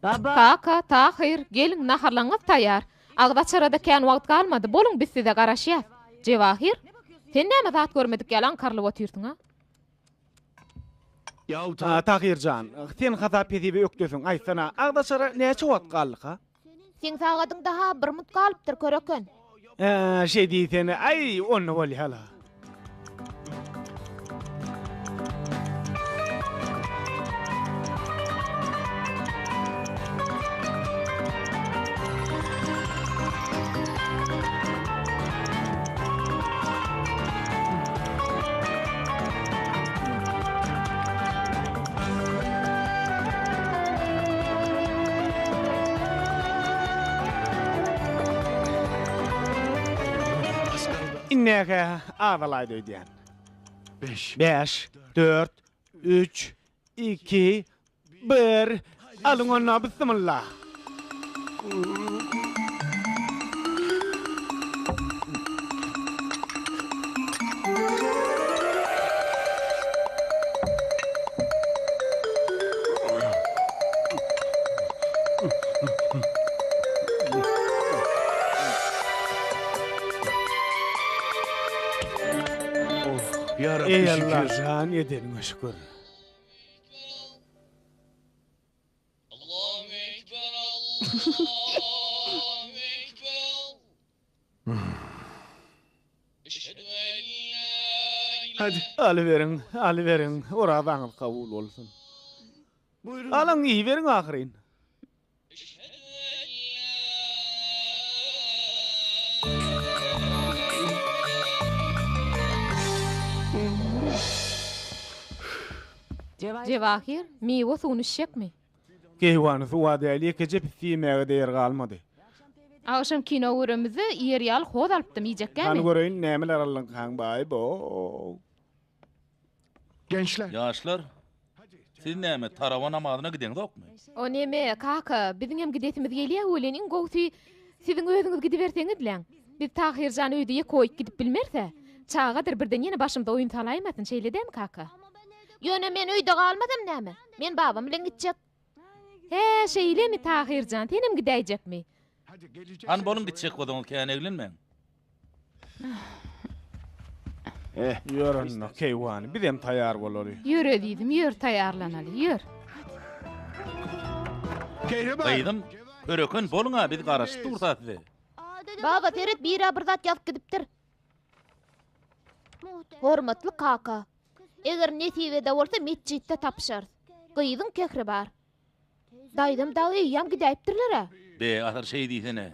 Kaka, Tahyr, geliň, naharlaryňyz taýýar. Agyz açara-da kän wagt galmady, boluň, biz size garaşýas. Jewahir, sen näme zat görmedik ýaly aňkarylyp otyrsyň-a? Tahyr jan, sen hasap-hesibe ökdesiň, aýtsana, agyz açara näçe wagt galdyka? Seň sagadyňda-ha bir mut galypdyr, köreken. Hä, şeý diýsene, aý, onda bolýa-la. Indäkä azalaýdy öýdýän. Bäş, dört, üç, iki, Bir, alyň onda, bismillah. Eý Allah jan edeniňe şükür. Alyberiň, alyberiň, orazaňyz kabul bolsun. Alyň, iýiberiň ahyryn. Jewahir, miwe suwuny içjekmi? Keýwany suwa däl, ýekeje pisse iýmäge-de ýer galmady. Agşam kino göremizde iýer ýaly hoz alypdym, iýjekkämi? Hany göreýin, nämeler aldyňkaň, baý-bo! Ýaşlar, siz näme, tarawa namazyna gideňzokmy? O neme, kaka, biziňem gidesimiz gelýä welin, iň gowusy, siziň özüňiz gidiberseňizläň. Biz Tahyr jany öýde ýeke goýup gidip bilmeris-ä. Çagadyr, birden ýene başymyza oýun salaýmasyn, şeýle dämi, kaka? Ýöne men öýde galmasam näme? Men babam bilen gitjek. Hä, şeýlemi, Tahyr jan, senem gidäýjekmi? Hany boluň gitjek bolsaňyz kän eglenmäň. Ýör onda, keýwany, bizem taýýar bolaly. Ýör ezizim, ýör taýýarlanaly, ýör. Gyzym, köreken boluň-a, biz garaşyp dursa size. Baba seret bira bir zat ýazyp gidipdir. Hormatly kaka, eger nesibede bolsa metjitde tapyşarys. Gyzyň kehri bar. Daýzam dagy eýýäm gidäýipdirler-ä. Be, asyl şeý diýsene.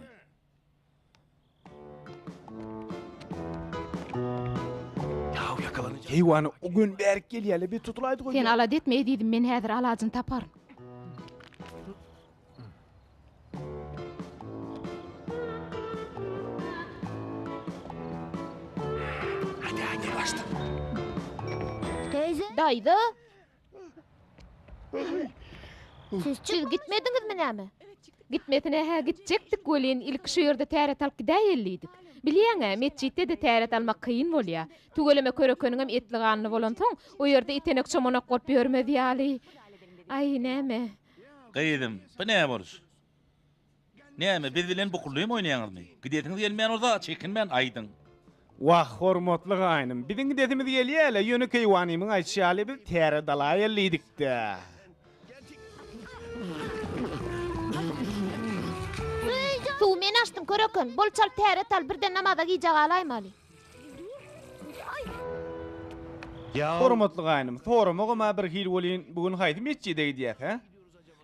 Keýwany, o gün bärik gelýärler, biz tutulaýdyk öýdýän. Sen alada etme ezizim, men häzir alajyny taparyn. Daýza! Siz gitmediňizmi näme? Gitmesine-hä gitjekdik welin, ilki şu ýerde täret alyp gidäýeli diýdik. Bilýäň-ä, metjitde-de täret almak kyn bolýa. Tüweleme körekeniňem etli-ganly bolansoň, o ýerde itenek-çomanak bolup ýörmez ýaly. Aý, näme? Gyzym, bu näme boluş? Näme, biz bilen bukullymy oýnaýaňyzmy? Gidesiňiz gelmeýän bolsa, çekinmän aýdyň. Wah, hormatly gaýnym, biziň gidesimiz gelýä-le, ýöne keýwanymyň aýdyşy ýaly biz täre dalaýaly diýdik-dä. Suwy men açdym, köreken. Bol çalt täret al, birden namaza gijä galaýmaly. Hormatly gaýnym, soramagam-a birhili welin, bu gün haýsy metjide gidýäs, hä?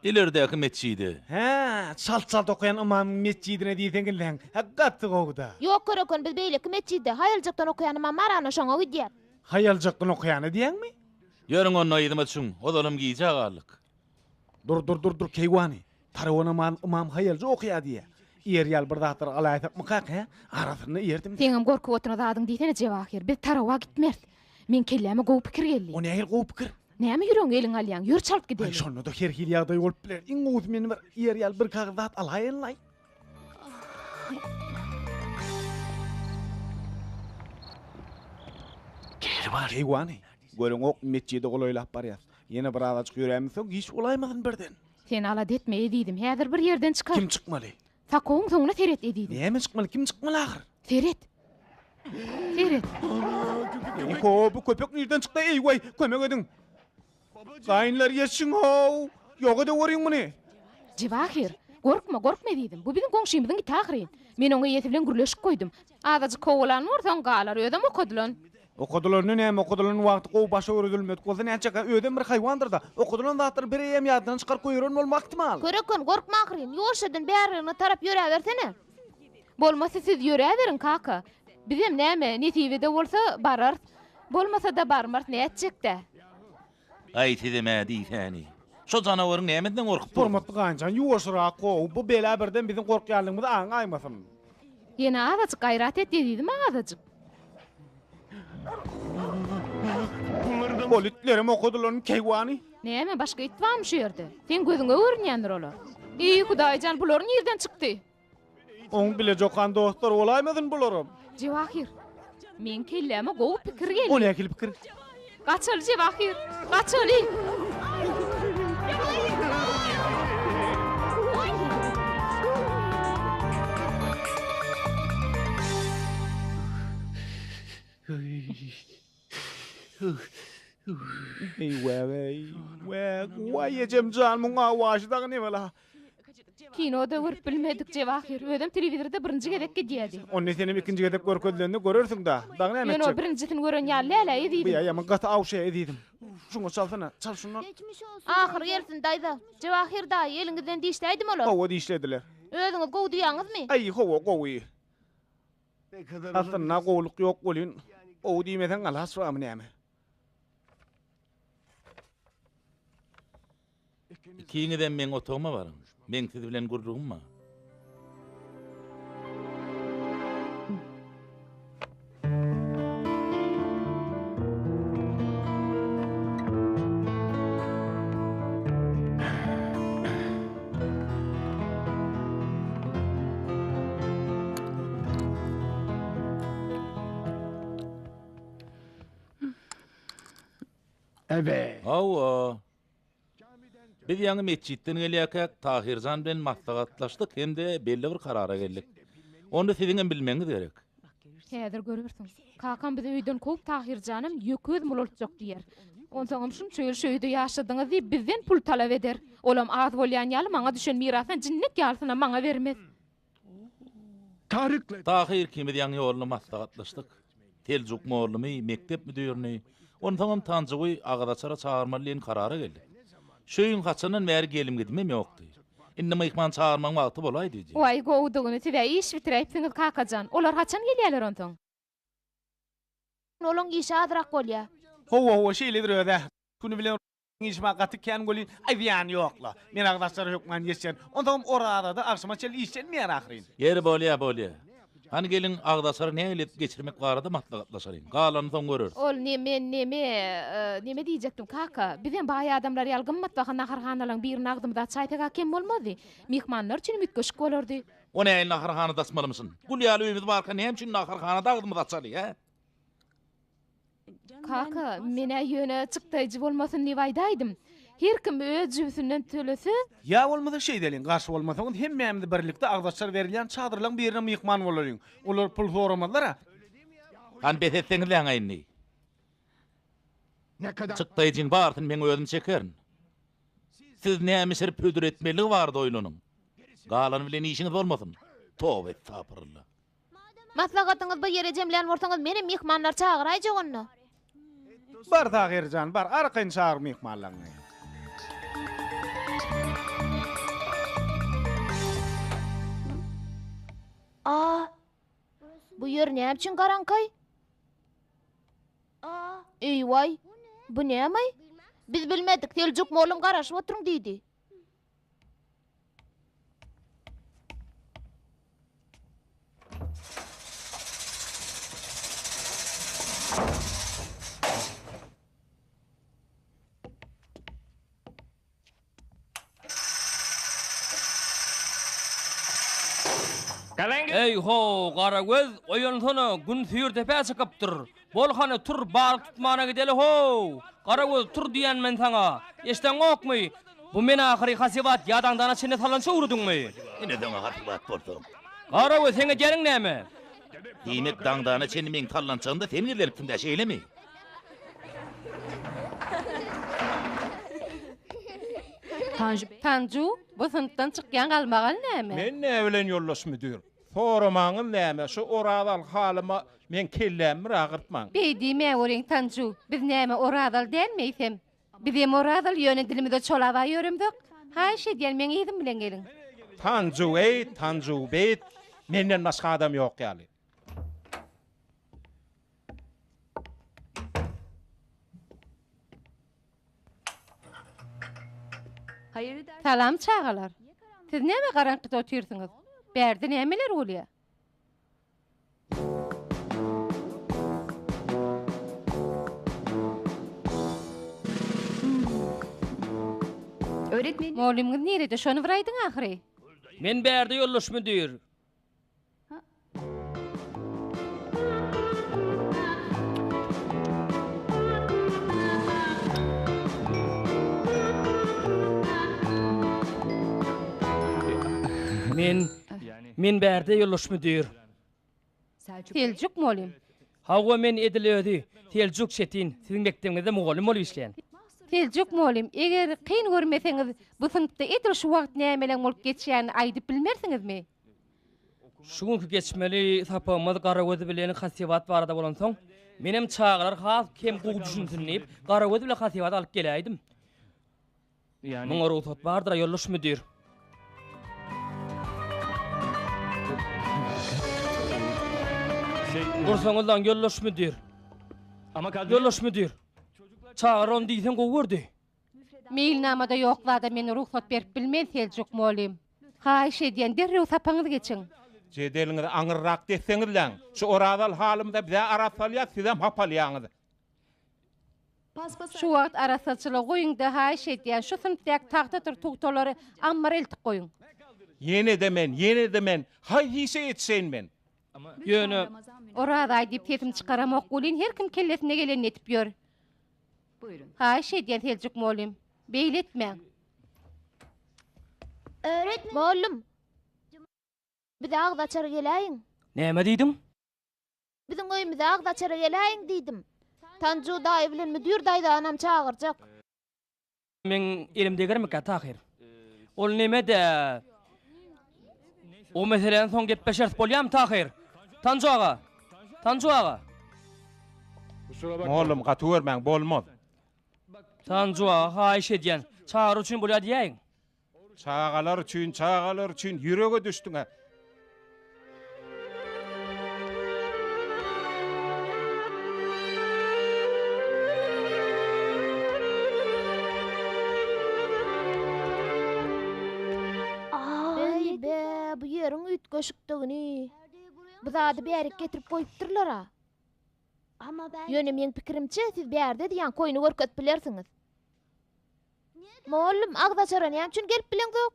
Ilerdäki metjide. Hä, çalt-çalt okaýan ymamyň metjidine diýseňizläň, hä, gaty gowy-da. Ýok, köreken, biz beýleki metjide, haýaljakdan okaýan ymam bar, ana, şoňa gidýäs. Haýaljakdan okaýana diýýäňmi? Ýörüň onda yzyma düşüň, ozalam gijä galdyk. Dur, dur, dur, dur, keýwany. Tarawa namazyny ymam haýalja okaýar diýýä. Iýer ýaly bir zatlar alaýsakmykak, hä? Arasynda iýerdim-dä. Seňem gorkup oturan zadyň diýsene, Jewahir, biz tarawa gitmeris. Meň kelläme gowy pikir geldi. O nähili gowy pikir? Näme ýüregiňi eliňe alýaň? Ýör çalt gideli. Aý, şonda-da her hili ýagdaý bolup biler. Iň gowusy men bir iýer ýaly bir kagyz zat alaýyn-laý. Keýwany, göreňok, metjide golaýlap barýas. Ýene bir azajyk ýörämizsoň giç bolaýmasyn birden. Sen alada etme, ezizim, häzir bir ýerden çykar. Kim çykmaly? Sakowyň soňuna seret, ezizim. Näme çykmaly, kim çykmaly ahyr? Seret. Seret. Eý-ho, bu köpek nirden çykdy, eý-weý, kömek ediň. Gaýynlar ýetişiň how! Ýok edeweriň muny! Jewahir, gorkma, gorkma ezizim, bu biziň goňşymyzyň iti ahyryn. Men oň eýesi bilen gürleşip goýdum. Azajyk kowalan bolsaň galar, özem okadylan. Okadylany näme, okadylan wagty gowy başa öwredilmedik bolsa nätjek, a özem bir haýwandyr-da. Okadylan zatlary bireýýäm ýadyndan çykaryp goýberen bolmagy ähtimal. Köreken, gorkma ahyryn, ýuwaşjadan bärligine tarap ýöräbersene. Bolmasa siz ýöräberiň kaka. Bizem näme, nesibede bolsa bararys. Bolmasa-da barmarys, nätjek-dä. Aý sizem-ä diýsäni. Şo janawaryň nämesinden gorkup dursuň? Hormatly gaýynjan, ýuwaşrak how, bu bela birden biziň gorkýanlygymyzy aňaýmasyn. Ýene azajyk gaýrat et ezizim, azajyk. Ol itlerem okadylan keýwany. Näme, başga it barmy şu ýerde? Seň gözüňe görünýändir olar. Eý, Hudaýjan, bular nirden çykdy? Oň bileje okan dostlary bolaýmasyn bularam? Jewahir, meň kelläme gowy pikir geldi. O nähili pikir? Gaçaly Jewahir, gaçaly! Eý wäg-eý, wäg, waý ejem jan, muň awaşy dagy nebela. Kinoda görüp bilmedik Jewahir, özem telewizorda birinji gezek gidýärdi. Onda senem ikinji gezek görkezilende görersiň-da, dagy näme Ýöne o etjek? birinjisini gören ýaly däl-ä, ezizim. Bu ýaýamyň gaty awşaýa ezizim. Şuňa çalsana, çal şundan. Ahyry gelsin, daýza. Jewahir daýy, eliňizden dişläýdimi olar? Hawa, dişlediler. Özüňiz gowy duýaňyzmy? Aý, hawa, gowy. Aslynda gowulyk ýok welin, gowy diýmeseň alaç barmy näme? Ikiňizem meň otagyma baryň. Meň siz bilen gürrüňim bar. Hawa. Biz ýaňy metjitden gelýärkäk Tahyrjan bilen maslahatlaşdyk hem-de belli bir karara geldik. Ony siziňem bilmegiňiz gerek. Häzir görersiň. Kakam bizi öýden kowup Tahyrjanam ýeke özüm ulaltjak diýer. Onsoňam şunça ýyl şu öýde ýaşadyňyz diýip bizden pul talap eder. Olam az bolýan ýaly maňa düşen mirasdan jinnek ýalysynam maňa bermez. Tahyr ikimiz ýaňy ýolda maslahatlaşdyk. Seljuk mollumy, mekdep müdirini, onsoňam Tanjugy agyzaçara çagyrmaly diýen karara geldik. Şu öýüň haçandan bäri gelim-gidimem ýokdy. Indi myhman çagyrmagyň wagty bolaýdy diýdi. Waý, gowudygyny, siz-ä iş bitiräýipsiňiz, kakajan. Olar haçan gelýärler onsoň? Olaň işi azrak bolýa. Hawa, hawa, şeýledir öz-ä. Güni bilen işim-ä gaty kän welin, aý, zyýany ýok-la. Men agzaçlara hökman ýetişerin. Onsoňam Orazada agşama çenli işlenmeýär ahyryn. Ýeri, bolýa, bolýa. Hany geliň, agzaçary nähili edip geçirmek barada maslahatlaşalyň. Galanyny soň göreris. Ol neme, neme, neme diýjekdim, kaka. Bizem baý adamlar ýaly gymmatbaha naharhanalaryň birini agzymyza açaýsak-a kem bolmazdy. Myhmanlar üçinem üýtgeşik bolardy. O nähili naharhanada açmalymyşyn? Gül ýaly öýümiz barka näme üçin naharhanada agzymyzy açaly, hä? Kaka, men-ä ýöne çykdaýjy bolmasyn diýip aýdaýdym. Her kim öz jübüsinden tölese. Ýa bolmasa şeýdeliň, garşy bolmasaňyz hemmämiz birlikde agzaçar berilýän çadyrlaň birine myhman bolalyň. Olar pul soramazlar-a. Hany bes etseňizläň-ä indi. Çykdaýjyň barysyny meň özüm çekerin. Siz näme bişirip hödür etmeligi barada oýlanyň. Galany bilen işiňiz bolmasyn. Toba estapyrylla. Maslahatyňyzy bir ýere jemlän bolsaňyz menem myhmanlary çagyraýjak onda. Bar Tahyr jan bar arkaýyn çagyr myhmanlaryňy. A bu ýer näme üçin garaňky? Eý-waý, bu näme-aý? Biz bilmedik, Seljuk mollum garaşyp oturyň diýdi. Eý-ho, Garagöz, oýansana, Gün süýr depä çykypdyr. Bol hany, tur, balyk tutmana gideli-how! Garagöz, tur diýýän men saňa! Eşdeňokmy? Bu men ahyry Hasebat ýa daňdana çenli sallança öwrüdiňmi? Ine saňa Hasebat bolsaň. Garagöz, seň edýäniň näme? Diýmek, daňdana çenli meň sallançagymda sen gizlenipsiň-dä, şeýlemi? Tanju, bu synpdan çykýan galmagal näme? Men näbilen ýoldaş müdir? Soramaňyz näme, şu Orazaly halyma meň kellämi bir agyrtmaň. Beý diýmäweriň Tanju, biz näme Orazaly dälmi eýsem? Bizem Orazaly ýöne dilimize çolaba ýöremzok. Haýyş edýän meň yzym bilen geliň. Tanju eý, Tanju beýt, menden başga adam ýok ýaly. Salam çagalar. Siz näme garaňkyda otyrsyňyz? Bärde nämeler bolýar? Mugallymyňyz nirede? Şony bir aýdyň ahyry. Men bärde ýoldaş müdir. Men, men bärde ýoldaş müdir. Seljuk mugallym. Hawa, men edil özi, Seljuk Çetin, siziň mekdebiňizde mugallym bolup işleýän. Seljuk mugallym, eger kyn görmeseňiz, bu synpda edil şu wagt nämeleň bolup geçýänini aýdyp bilmersiňizmi? Şu günki geçmeli sapagymyz Garagöz bilen Hasebat barada bolansoň, menem çagalar has hem gowy düşünsin diýip, Garagöz bilen Hasebaty alyp geläýdim. Muňa rugsat bardyr-a, ýoldaş müdir. Dursaňyzlaň, ýoldaş müdir. Ýoldaş müdir. Çagalar ony diýseň gowy gördi. Meýilnamada ýok zada men rugsat berip bilmen, Seljuk mugallym. Haýyş edýän, derrew sapaňyzy geçiň. Jedeliňizi aňyrrak desseňizläň. Şu Orazaly halymyza biz-ä arassalýas, sizem hapalýaňyz. Şu wagt arassaçylygy goýuň-da, haýyş edýän, şu synpdaky tagtadyr tugtalary ammara eltip goýuň. Ýene-de men, ýene-de men, haýsy işe ýetişeýin men? Ýöne. Oraz-aý diýip sesimi çykaramok welin, her kim kellesine gelenini edip ýör. Haýyş edýän, Seljuk mugallym, beýle etmäň. Mugallym, bize agzaçar geläýiň. Näme diýdiň? Biziň öýümize agzaçara geläýiň diýdim. Tanju daýy bilen müdir daýzanam çagyrjak. Meň elim degermikä, Tahyr? Ol neme-dä? O meseläni soň gepleşeris, bolýamy, Tahyr? Tanju aga! Tanju aga! Mollum, gaty görmäň, bolmaz. Tanju aga, haýyş edýän, çagyr üçin bolýa diýäýiň. Çagalar üçin, çagalar üçin ýürege düşdüň-ä. Beý-be, bu ýeriň üýtgeşikdigini. Bu zady bärik getirip goýupdyrlar-a. Ýöne meň pikirimçe, siz bärde-de ýaňky oýny görkezip bilersiňiz. Mollum, agzaçara näme üçin gelip bileňzok?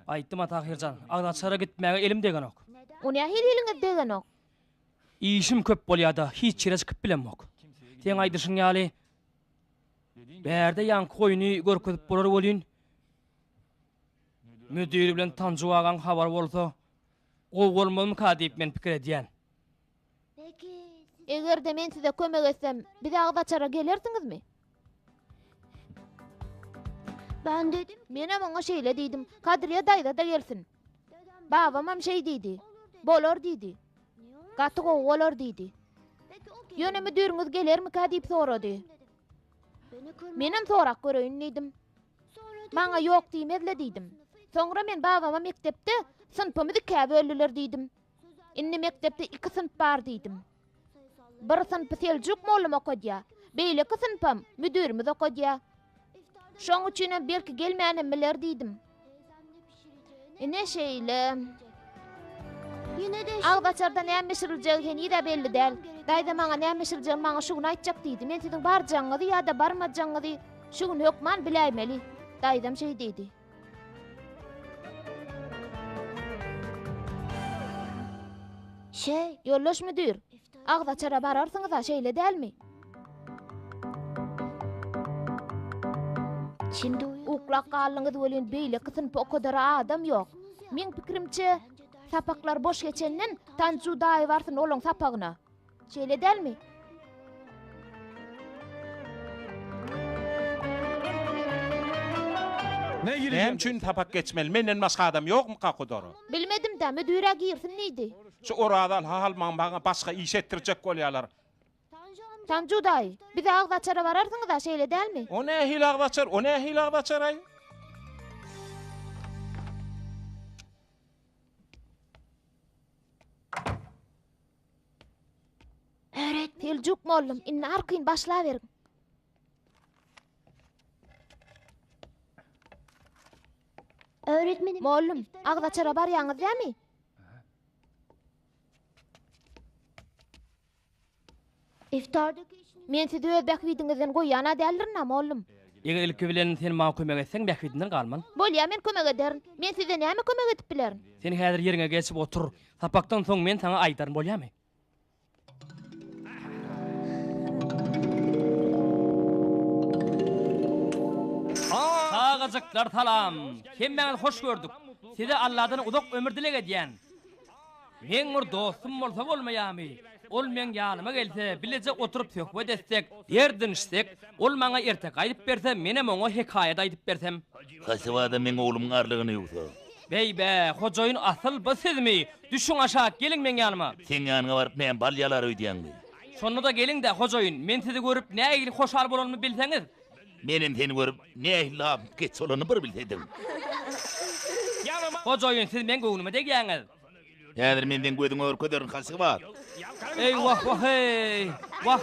Aýtdym-a Tahyr jan, agzaçara gitmäge elim degenok. O nähili eliňiz degenok? Işim köp bolýa-da, hiç ýere çykyp bilemok. Seň aýdyşyň ýaly, bärde ýaňky goýny görkezip bolar welin, müdir bilen Tanju agaň habary bolsa, gowy bolmazmyka diýip men pikir edýän. Eger-de men size kömek etsem, bize agzaçara gelersiňizmi? Menem oňa şeýle diýdim, Kadriýe daýza-da gelsin. Babamam şeý diýdi. Bolar diýdi. Gaty gowy bolar diýdi. Ýöne müdiriňiz gelermikä diýip sorady. Menem sorap göreýin diýdim. Maňa ýok diýmez-le diýdim. Soňra men babama mekdepde synpymyz ikä böldüler diýdim. Indi mekdepde iki synp bar diýdim. Bir synpy Seljuk mollum okadýar, beýleki synpam müdirimiz okadýar. Şoň üçinem belki gelmänem biler diýdim. Ine şeýle. Agzaçarda näme bişiriljegi heniz-ä belli däl. Daýza maňa näme bişiriljegini maňa şu gün aýtjak diýdi. Men siziň barjagyňyzy ýa-da barmajagyňyzy şu gün hökman biläýmeli. Daýzam şeý diýdi. Şeý, ýoldaş müdir, agzaçara bararsyňyz-a, şeýle dälmi? Uklap galdyňyz welin beýleki synpy okadara adam ýok. Meň pikirimçe, sapaklar boş geçenden Tanju daýy barsyn olaň sapagyna. Şeýle dälmi? Näme üçin sapak geçmeli? Menden başga adam ýokmyka okadara? Bilmedim-dä, müdür-ä girsin diýdi. Şu Orazaly hahalmaň maňa başga iş etdirjek bolýarlar. Tanju daýy, bize agzaçara bararsyňyz-a, şeýle dälmi? O nähili agzaçar, o nähili agzaçar-aý? Seljuk mollum, indi arkaýyn başlaberiň. Mollum, agzaçara barýaňyz dämi? Men sizi öz bähbidiňizden goýýan-a däldirin-a, mollum. Eger ilki bilen sen maňa kömek etseň, bähbidimden galman. Bolýa, men kömek ederin. Men size näme kömek edip bilerin? Sen häzir ýeriňe geçip otur. Sapakdan soň men saňa aýdaryn, bolýamy? Çagajyklar salam! Hemmäňizi hoş gördük. Size Alladan uzak ömür dileg edýän. Meň bir dostum bolsa bolmaýamy? Ol meň ýanyma gelse, bileje oturyp söhbet etsek, derdinişsek, ol maňa erteki aýdyp berse, menem oňa hekaýat aýdyp bersem. Haýsybada meň oglumyň arlygyny ýuwsa. Beý-be, hojaýyn asyl bu sizmi? Düşüň aşak, geliň meň ýanyma. Seň ýanyňa baryp näme bal ýalar öýdýäňmi? Şonda-da geliň-dä, hojaýyn, men sizi görüp nähili hoşal bolanymy bilseňiz. Menem seni görüp nähili lapym keç bolanyny bir bilsediň. Hojaýyn, siz meň göwnüme degýäňiz. Häzir men seň gözüňe görkezerin, Haşybat. Eý, wah, wah-eý, wah!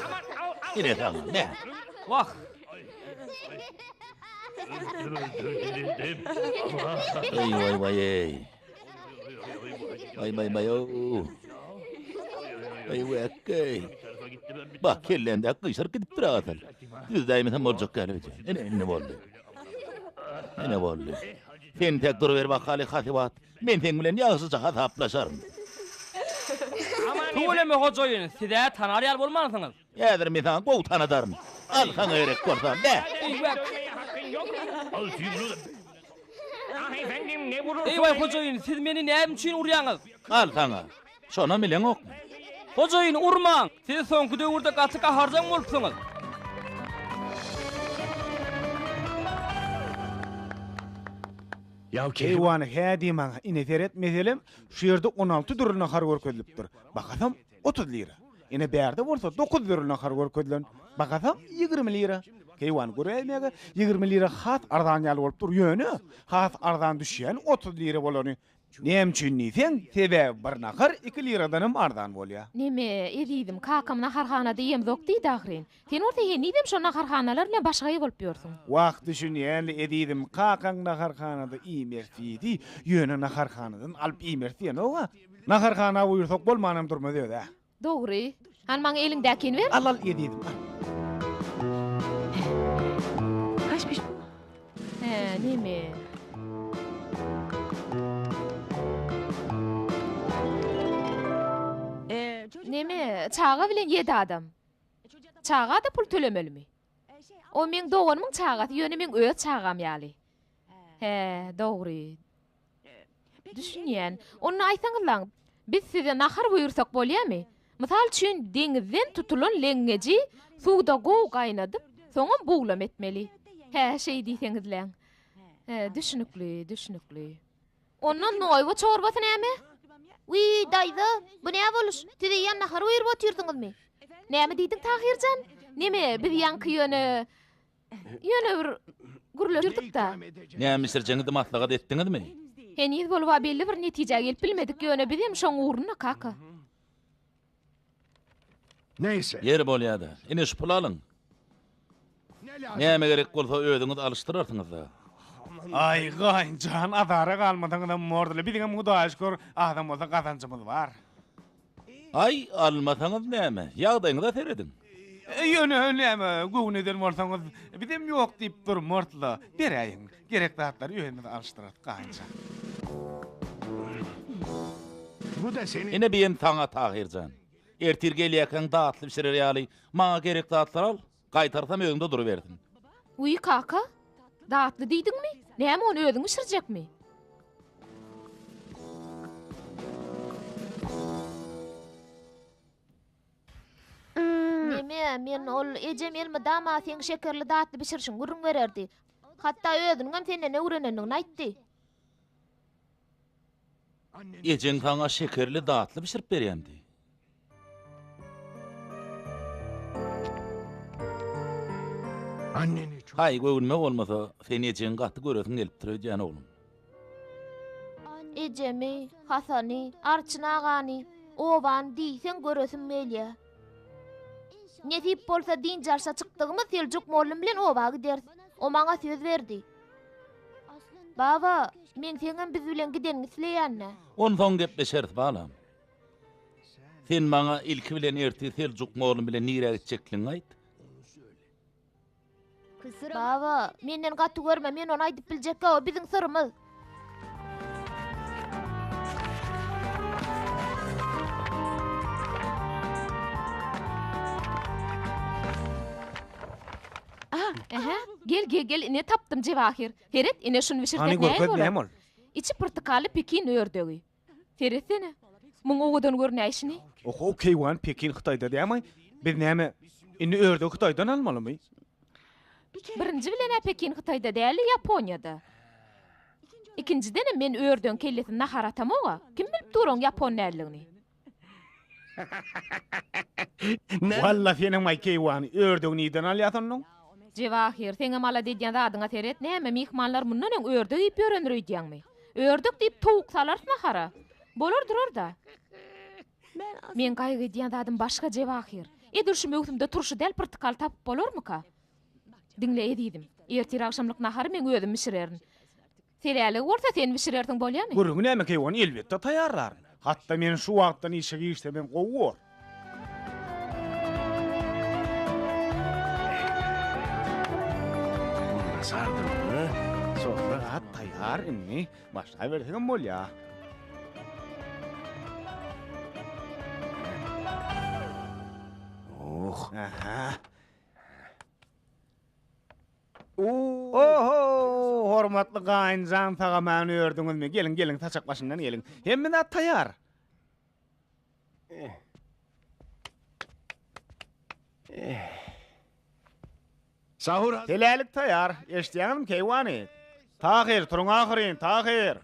Ine saňa, me! Wah! Eý, waý, waý-eý! Waý, waý, waý-ow! Eý, wäkgeý! Bak, kellämdäki gyşaryp gidipdir asyl. Düzdäýmesem boljak däl öýdýän. Ine, indi boldy. Ine boldy. Sen tek duruber bakaly, Hasybat. Men seň bilen ýagşyja hasaplaşaryn. Tüweleme hojaýyn, siz-ä tanar ýaly bolmansyňyz. Häzir men saňa gowy tanadaryn. Al saňa gerek bolsa, me! Eý-waý hojaýyn, siz meni näme üçin urýaňyz? Al saňa. Şonam bileňokmy? Hojaýyn, urmaň! Siz soňky döwürde gaty gaharjaň bolupsyňyz. Keýwany, hä diý maňa, ine seret, meselem, şu ýerde 16 dürli nahar görkezilipdir. Bahasam 30 lira. Ine bärde bolsa 9 dürli nahar görkezilen. Bahasam 20 lira. Keýwany göräýmäge 20 lira has arzan ýaly bolup dur, ýöne has arzan düşýäni 30 lira bolany. Näme üçin diýseň, sebäbi bir nahar iki liradanam arzan bolýar. Neme, ezizim, kakam naharhanada iýemzok diýdi ahyryn. Sen bolsa henizem şo naharhanalar bilen başagaý bolup ýörsüň. Wah, düşünýän-le, ezizim, kakaň naharhanada iýmeris diýdi, ýöne naharhanadan alyp iýmeris diýenok-a. Naharhana buýursak bolmanam durmaz öz-ä. Dogry. Hany maňa eliňdäkini ber. Al, al, ezizim, al. Hä, neme? Neme, çaga bilen ýedi adam. Çaga-da pul tölemelimi? O meň doganymyň çagasy, ýöne meň öz çagam ýaly. Hä, dogry. Düşünýän. Onda aýtsaňyzlaň, biz size nahar buýursak bolýamy? Mysal üçin, deňizden tutulan leňňeji suwda gowy gaýnadyp, soňam buglama etmeli. Hä, şeý diýseňizläň. Hä, düşnükli, düşnükli. Onda noýba çorbasy näme? Wiý, daýza, bu nä boluş? Siz eýýäm nahar buýrup otyrsyňyzmy? Näme diýdiň, Tahyr jan? Neme, biz ýaňky ýöne, ýöne bir gürleşdirdik-dä. Näme bişirjegiňizi maslahat etdiňizmi? Heniz boluba belli bir netijä gelip bilmedik, ýöne bizem şoň ugrunda, kaka. Ýeri bolýa-da. Ine şu puly alyň. Näme gerek bolsa özüňiz alyşdyrarsyňyz-da. Aý, gaýyn jan, azara galmasaňyzam bordy-la. Biziňem Hudaýa şükür, azam bolsa gazanjymyz bar. Aý, almasaňyz näme? Ýagdaýyňyza serediň. Ýöne, näme, göwün eden bolsaňyz, bizem ýok diýip durmarys-la. Beräýiň. Gerek zatlary özümiz alyşdyrarys, gaýyn jan. Ine biýem saňa, Tahyr jan. Ertir gelýärkäň datly bişirer ýaly, maňa gerek zatlary al. Gaýtarsam özüňde durubersin. Wiý, kaka. Datly diýdiňmi? Näme ony özüň bişirjekmi? Neme, men ol ejem elmydama seň şekerli datly bişirişiňi gürrüň bererdi. Hatda özüniňem senden öwrenendigini aýtdy. Ejeň saňa şekerli datly bişirip berýändi. Haý, göwnüme bolmasa, sen ejeňi gaty göresiň gelipdir öýdýän, oglum. Ejemi, Hasany, Arçyn agany, obany diýseň göresim gelýär. Nesip bolsa dynç alşa çykdygymyz Seljuk mollum bilen oba gideris. O maňa söz berdi. Baba, men seňem biz bilen gideniňi isleýän-dä. Onsoň gepleşeris, balam. Sen maňa ilki bilen ertir Seljuk mollum bilen nirä gitjekligiňi aýt. Baba, menden gaty görme, men ony aýdyp biljekkä, o biziň syrymyz. Ähä, gel, gel, gel, ine tapdym Jewahir. Seret, ine şuny bişirsek Hany näme görkez, bolar? näme ol? Içi pyrtykally pekin ördegi. Seretsene. Muň owadan görünäýşini. Ohow, keýwan, Pekin Hytaýda dämaý? Biz näme, indi ördegi Hytaýdan almalymy? Birinji bilen-ä Pekin Hytaýda däl-de, Ýaponiýada. Ikinjidenem men ördegiň kellesini nahar atamog-a. Kim bilip dur oň ýapon däldigini? Walla senem-aý keýwany, ördegi nirden alýas onnoň? Jewahir, seňem alada edýän zadyňa seret, näme, myhmanlar mundan öň ördek iýip ýörendir öýdýäňmi? Ördek diýip towuk salarys nahara. Bolar durar-da. Meň gaýgy edýän zadym başga, Jewahir. Edil şu möwsümde turşy däl pyrtykal tapyp bolarmyka? Diňle, ezizim, ertir agşamlyk nahary meň özüm bişirerin. Seläligi bolsa sen bişirersiň bolýamy? Gürrüňi näme keýwany elbetde taýýarlaryn. Hatda men şu wagtdan işe girişsemem gowy bor. Sofra zat taýýar indi başlaberseňem bolýa. Oh. Aha. Oho, hormatly gaýynjan sag-aman ördüňizmi? Geliň, geliň, saçak başyndan geliň. Hemme zat taýýar. Selälik taýýar. Eşidýäňizmi, keýwany? Tahyr, turuň ahyryn, Tahyr!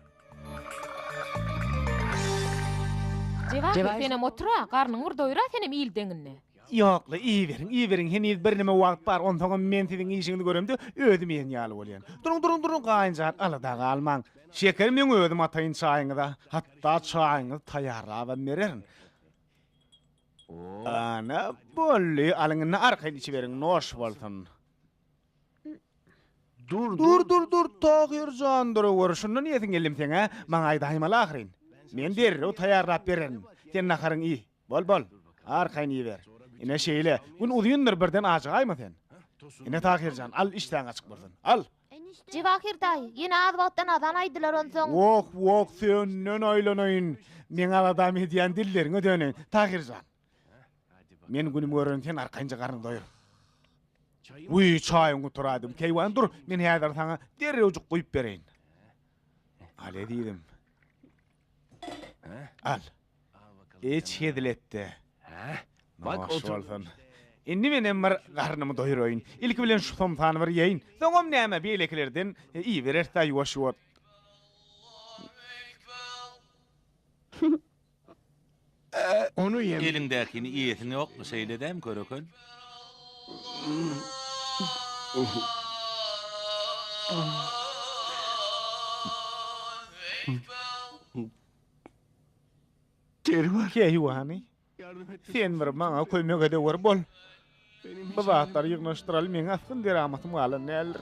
Jewahir, senem otur-a, garnyňy bir doýur-a senem il deňinde. Ýok-la, iýiberiň, iýiberiň, heniz birneme wagt bar, onsoňam men siziň işiňizi göremde özüm iýen ýaly bolýan. Duruň, duruň, duruň, gaýynjan, alada galmaň. Şekeri meň özüm ataýyn çaýyňyza, hatda çaýyňyzy taýýarlabam bererin. Ana, boldy, alyň indi arkaýyn içiberiň, noş bolsun. Dur, dur, dur, dur, Tahyr jan, duraweri, şundan iýesiň geldim seň, hä? Maňa aýdaýmaly ahyryn. Men derrew taýýarlap bererin. Sen naharyňy iý. Bol, bol. Arkaýyn iýiber. Ine şeýle. Gün uzyndyr, birden ajygaýma sen. Ine Tahyr jan, al, işdäň açyk bolsun. Al! Jewahir daýy, ýene az wagtdan azan aýdylar onsoň. Woh, woh, senden aýlanaýyn. Meň aladam edýän dilleriňe döneýin. Tahyr jan. Men günüm görerin, sen arkaýynja garnyňy doýur. Wiý, çaýyňy gutaraýdym. Keýwan, dur, men häzir saňa derrewjik guýup bereýin. Al, ezizim. Al. Iç hezil et-de. Noş bolsun. Indi menem bir garnymy doýuraýyn. Ilki bilen şu somsany bir iýeýin. Soňam näme, beýlekilerden iýibereris-dä ýuwaş-ýuwaş. Eliňdäkini iýesiň ýokmy, şeýle dämi, köreken? Keýwany, sen bir maňa kömek edewer bol. Bu zatlary ýygnaşdyraly meň asgyn deramatym galan däldir.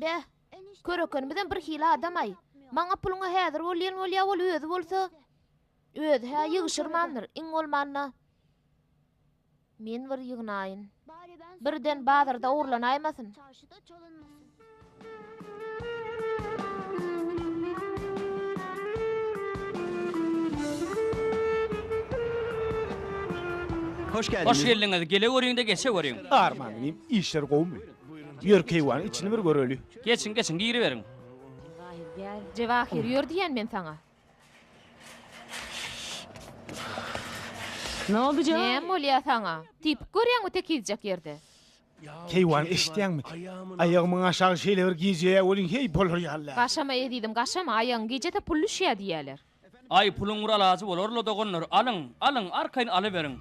Beh, körekenimizem birhili adam-aý. Maňa puluňa häzir bolýan bolýa, ol özi bolsa. Özi-hä ýygşyrmandyr, iň bolmanda men bir ýygnaýyn. Birden bazarda ogurlanaýmasyn. Hoş geldiňiz, gele görüň-de geçe görüň. Arman inim, işler gowumy? Ýör keýwany içini bir göreli. Geçiň, geçiň, giriberiň. Jewahir, ýör diýýän men saňa. Näme bolýa saňa? Typyp görýäňmi tekizjek ýerde? Keýwany eşidýäňmi? Aýagymyň aşagy şeýle bir gijeýä welin heý bolar ýaly däl. Gaşama ezizim, gaşama, aýagyň gijese pul düşýä diýýäler. Aý, puluň bir alajy bolar-la doganlar, alyň, alyň, arkaýyn alyberiň.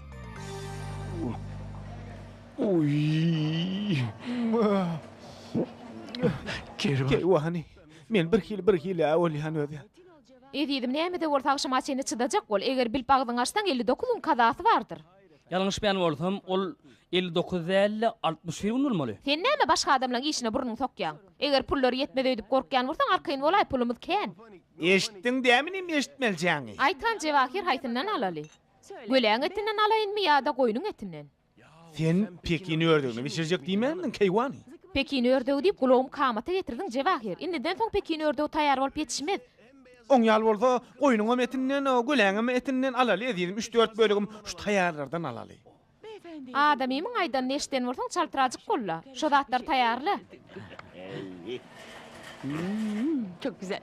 Keýwany, men birhili birhili-ä bolýan özi. Ezizim, näme-de bolsa agşama çenli çydajak bol, eger bilip agzyňy açsaň 59 gün kazasy bardyr. Ýalňyşmaýan bolsam, ol 59 däl-de, 61 gün bolmaly. Sen näme başga adamlaň işine burnuňy sokýaň? Eger pullary ýetmez öýdüp gorkýan bolsaň, arkaýyn bolaý, pulumyz kän. Eşitdiň dämi inim eşitmelijaňy? Aýt han Jewahir haýsyndan alaly? Göläň etinden alaýynmy ýa-da goýnuň etinden? Sen pekin ördegini bişirjek diýmändiň, keýwany? Pekin ördegi diýip gulagymy kamata getirdiň Jewahir. Indiden soň pekin ördegi taýýar bolup ýetişmez. Oň ýaly bolsa, goýnuňam etinden, göläňem etinden alaly ezizim, üç-dört bölegem şu taýýarlardan alaly. Adamymyň aýdanyny eşiden bolsaň çaltrajyk bol-la. Şo zatlary taýýarla.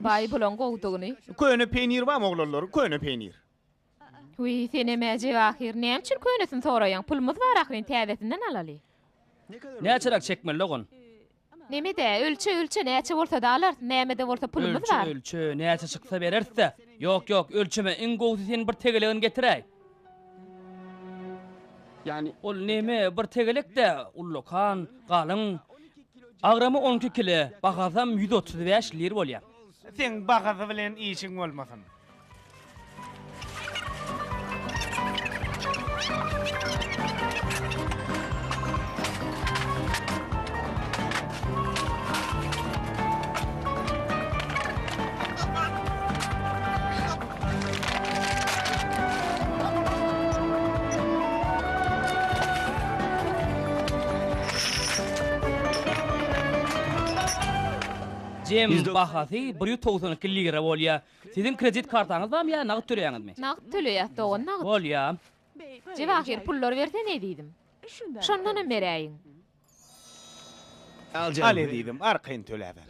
Baý, bulaň gowudygyny. Köne peýnir barmy oglanlar, köne peýnir? Wiý, senem-ä Jewahir, näme üçin könesini soraýaň? Pulumyz bar ahyryn, täzesinden alaly. Näçeräk çekmeli dogan? Neme-dä, ölçe, ölçe, näçe bolsa-da alarys, näme-de bolsa pulumyz Ölçe, bar. ölçe, näçe çyksa bereris-dä. Ýok, ýok, ölçeme, iň gowusy sen bir tegelegini getiräý. Ol neme, bir tegelek-dä, ullakan, galyň. Agramy on iki kile, bahasam 135 lir bolýar. Seň bahasy bilen işiň bolmasyn. Jem bahasy 192 lira bolýar. Siziň kredit kartaňyz barmy ýa nagt töleýäňizmi? Nagt töleýäs dogan, nagt. Bolýa. Jewahir, pullary bersene ezizim. Şondanam beräýiň. Al ezizim, arkaýyn töläber.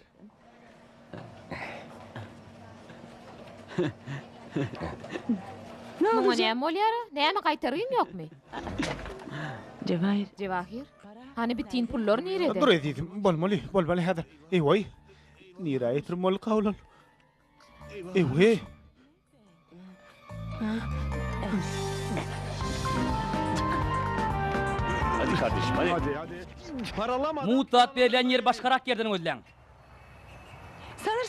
Muňa näme bolýara? Näme gaýtargyň ýokmy? Jewahir. Hany bitin pullar nirede? Dur ezizim, bolmaly, bolmaly häzir. Eý-woý, nirä ýitirim bolduka olar? Ewe. Hadi kardeşim hadi. Mugt zat berilýän ýeri başgarak ýerden gözläň.